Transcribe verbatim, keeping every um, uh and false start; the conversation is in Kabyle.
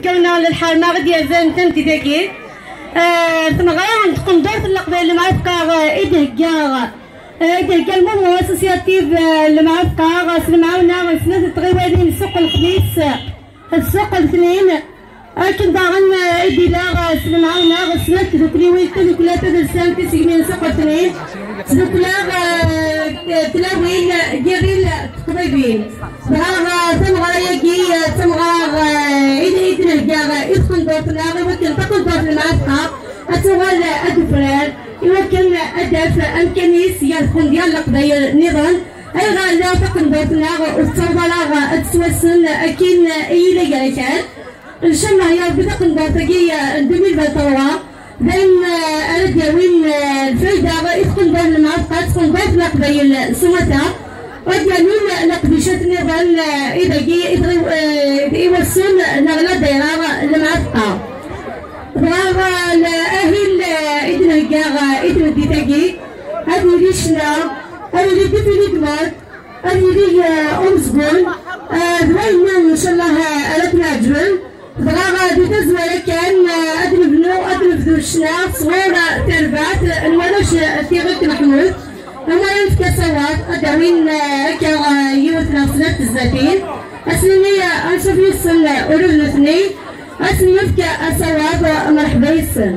Kawna n lḥerma i d-yerzan tameddit-agi. Eh, tmeɣra n tqendurt n Leqbayel Lemɛafeq, eh, i d-thegga, eh, i d-thegga le mouvement associatif, eh, Lemɛafeq, eh, s lemɛawna n snat n tɣiwalin, Ssuq Lexmis, eh, Ssuq Letnin. Akken daɣen, eh, i d-ila, eh, s lemɛawna n snat tdukliwin, tadukla tadelsant Tisegmin Ssuq Letnin, tdukla, eh, tlawin, eh, Giril Teqḍibin. Dɣa, eh, tameɣra-agi, eh, d tameɣra, eh, i d-, i d-nhegga, eh, i tqendurt-nneɣ, i wakken taqendurt n Lemɛafeq ad tuɣal, eh, ad d-tufrar, i wakken, eh, ad d-taf amkan-is gar tqendyar n Leqbayel nniḍen. Ayɣer alla taqendurt-nneɣ ur tettaweḍ ara, eh, ad tettwassen, eh, akken, eh, i yella gar akal? Ncallah ya Rebbi taqendurt-agi, eh, n deux mille vingt-trois, d ayen, eh, ara d-yawin, eh, lfayda i tqendurt n Lemɛafeq, tqendurt n Leqbayel s umata, ad d-yalin leqdicat nniḍen, eh, i dagi, i dɣi, eh, i wassen neɣ la dayra n Lemɛafeq. Dɣa, eh, ahil, eh, i d-nhegga, eh, i tmeddit-agi, ad yili ccna, ad yili défilé de mode, ad yili, eh, umezgun, eh, d wayen, ncallah, eh, ara ken-ɛeǧben. Dɣa, eh, di tazwara kan, eh, ad nebnu, ad nebdu ccna sɣur, eh, terbaɛt n warrac, eh, Tiɣilt Meḥmud. Ama ara nefk asawaḍ, ad d-awin, eh, akka, eh, yiwet neɣ snat tezzatin. Ad s-nini, eh, ansuf yes-sen, eh, ula d nutni. Ad sen-nefk asawaḍ, eh, mreḥba yes-sen.